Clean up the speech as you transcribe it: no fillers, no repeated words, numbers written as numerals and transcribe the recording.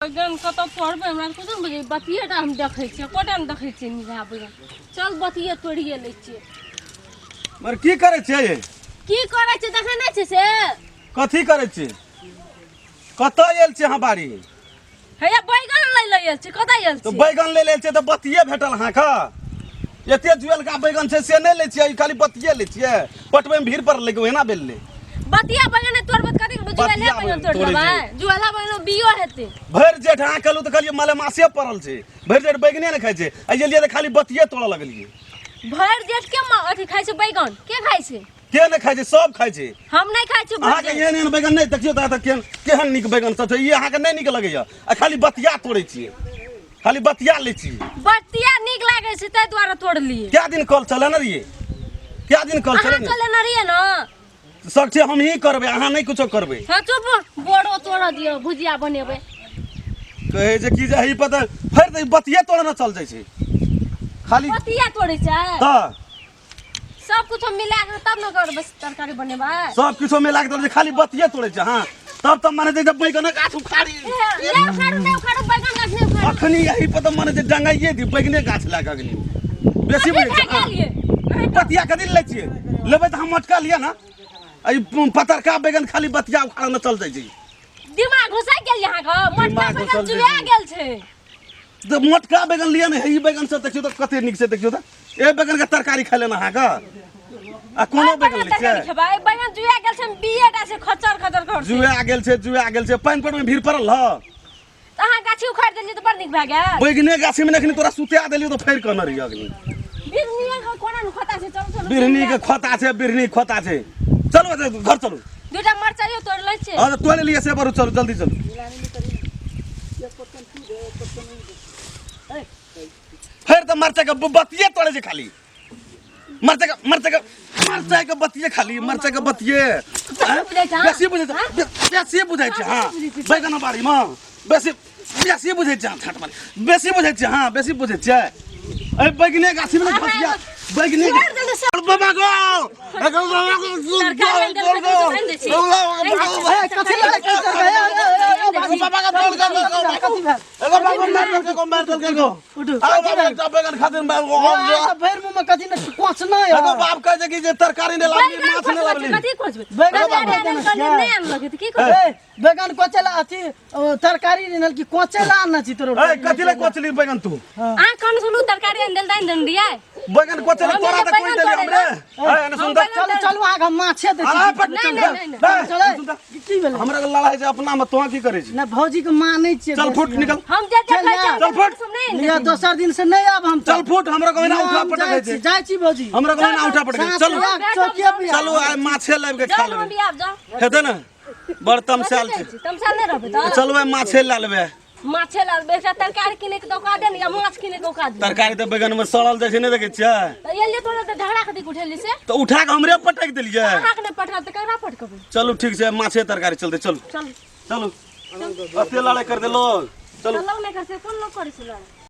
बैगन कतऽ तोड़बै हमरा कुछो नहि बुझै बतिये टा हम देखै छियै कोटा ने देखै छियै निभा बैगन चल बतिये तोड़िए लै छियै। मगर की करै छियै ये? की करै छियै देखै नहि छियै से? कथी करै छियै? कतऽ आयल छियै अहाँ बाड़ी? हैया बैगन लै लए आयल छी, कतऽ आयल तऽ छी? बैगन लै लए आयल छियै तऽ बतिये भेटल अहाँके? एते जुएलका बैगन छै से नहि लै छियै, ई खाली बतिये लै छियै। पटबैमे भीड़ पड़ल लेकिन ओहिना भेलै। बतिया बैगन नहि तोड़बै तऽ कथी जुएले बतिया बैगन तोड़ तोड़ै लेबै? छै। जुएला बैगन बियो हेतै। भरि जेठ अहाँ कहलहुँ तऽ कहलियै मलेमासे पड़ल छै, भरि जेठ बैगने नहि खाइ छै, आ एलियै तऽ खाली बतिये तोड़ऽ लगलियै। भरि जेठ के अथी खाइ छै बैगन? के खाइ छै? के नहि खाइ छै? सब खाइ छै। हम नहि खाइ छी भरि अहाँके जेठ। एहन एहन बैगन नहि देखियौ तऽ केहन केहन नीक बैगन सब छै, ई अहाँके नहि नीक लगैया आ खाली बतिया तोड़ै छियै, खाली बतिया लै छी। बतिया नीक लागै छै ताहि दुआरे तोड़लियै। क्या दिन कल चले ने रहियै? क्या दिन कल चले अहाँ ने? चले ने रहियै ने? सब छै हमही करबै, अहाँ नहि कुछो करबै। हँ चुप, बोरो तोड़ दियौ, भुजिया बनेबै। कहै छै कि जे एहि पर तऽ फेर तऽ ई बतिये तोड़े ने चल जाइ छै खाली। बतिया तोड़ै छै तऽ सब कुछ मिला के तब ने करबै तरकारी बनेबै। सब किछो मिला के तोड़ै छै, खाली बतिये तोड़ै छै। हँ तब तऽ माने छै जे बैगनक गाछ उखाड़ी। ए, नहि उखाड़ू, नहि उखाड़ू, बैगन गाछ नहि उखाड़ू। अखनी यही पर तऽ माने छै डंगाइए दी बैगने गाछ लए कऽ अखनी बेसी कथी बुझै खा छै। हँ। गेलियै? बतिया कथी लै छियै? लेबै तऽ हम मोटका लिअ ने, आ ई पतरका बैगन खाली बतिया उखाड़ऽ ने चल जाइ छै। दिमाग घुसा गेल अहाँके? मोटका दिमाग बैगन घुसल जुआ छै। गेल छै। तऽ मोटका बैगन लिअ ने, हे ई बैगन सब देखियौ तऽ कते नीक छै, देखियौ तऽ ए बैगन के तरकारी खाइ लेना अहाँके आ कोनो ओहि बैगन लै तरकारी छियै? खेबै? बैगन जुआ गेल छै, बिये टा छै, खचर खचर कर छै। जुआ गेल छै, जुआ गेल छै। पानि पर मे भीड़ पड़ल ह तऽ अहाँ गाछी उखाड़ि देलियै तऽ बड़ नीक भए गेल। बैगने गाछी मे एखनी तोरा सुता देलियौ तऽ फेर कहने रहियै अखनी। बिरनी के कोना ने खोता छै, चलू चलू। बिरनी के खोता छै, बिरनी के खोता छै। चलू अच्छा, घर चलू। दूटा मरचाइयो तोड़ि लै छियै। हँ तऽ तोड़ि लिअ से बरू, चलू जल्दी चलू। फेर तऽ मरचाइ के बतिये तोड़ै छै खाली मरचाइ के, मरचाइ के, मरचाइ के बतिये, खाली मरचाइ के बतिये। बेसी बुझै छै, बेसी बुझै छै, बेसी बुझै छै। हँ बैगन बाड़ी मे बेसी बेसी बुझै छै, छाट मारी बेसी बुझै छै। हँ बेसी बुझै छै। एहि बैगने गाछी मे ने घसिया बैगने छोड़ि देलकै सब। बाबा गो, एगो बाबा गो, तरकारी आनि देलकै, तऽ आनि दै छी। आनि दै छी। ए, कथी लड़ाइ करै छै? ए, ए, ए, ए, एगो बाबा के दौड़ के कथी भेल? एगो बाबा मार देलकै, मार देलकै गो। उठू। आओ बाबा, एकटा बैगन खातिर ए, भरि मुँह में कथी ने कोच नहि एगो बाप कहै छै कि जे तरकारी नहि लाबली, बैगन माछ नहि खोजबै लाबली। छै, कथी खोजबै? बैगन तरकारी खोजबै आनल छियै। कहलियै, नहि आनलकै तऽ की करबै? ए, बैगन कोचे ला अथी ओ, तरकारी नहि कि कोचे ला आनने छी तोरो? ए, कथी ले कोचली बैगन तू? अहाँ कन सुनू, तरकारी आनि देल तऽ आनि देने रहियै। बैगन कोचे ले हम तोरा जे तऽ कोइ बैगन देली तोड़े हमरे। ए, एने हम सुन तऽ। बैगन चलू चलू, अहाँके हम माछे दै अरे छी। पट नहि, चल नहि, नहि, नहि। ए, चलै। सुन तऽ। की भेलै? हमरा के लड़ाइ छै अपना में, तोहाँ की करै छी? नहि, भौजी के मानै छियै चल बेसी फुट हम। निकल। हम जे चल देखै जा। छियै चल फुट। सब नहि आनि लिअ, देथिन। दोसर दिन से नहि आब हम। चल फुट, हमरा को ओहिना उठा हम पटक जाइ छै। छी, जाइ छी भौजी। हमरा को ओहिना उठा पटक। साँस चलू लए, चौकिए पर चलू, आइ माछे लाबि के खा जाउ, हम लेबै। भी आब जाउ। हेतै ने? बड़ तमसायल कथी छै। कहै छी? तमसायल नहि रहबै तऽ? चलू आइ माछे लए लेबै। माछे लए लेबै, एकटा तरकारी किनै के औकात दे ने या माछ किनै के औकात दे। तरकारी तऽ बैगन में सड़ल जाइ छै, नहि देखै छियै? तऽ एलियै तोरा तऽ झगड़ा कथी के उठेलियै से? तऽ उठा के हमरे पटकि देलियै। अहाँके नहि पटकल तऽ ककरा पटकबै? चलू ठीक छै, माछे तरकारी चलतै। चलू चलू चलू, एते लड़ाइ कर दे लोग, चलू। लोग नहि करै छै, कोन लोग करै छै लड़ाइ?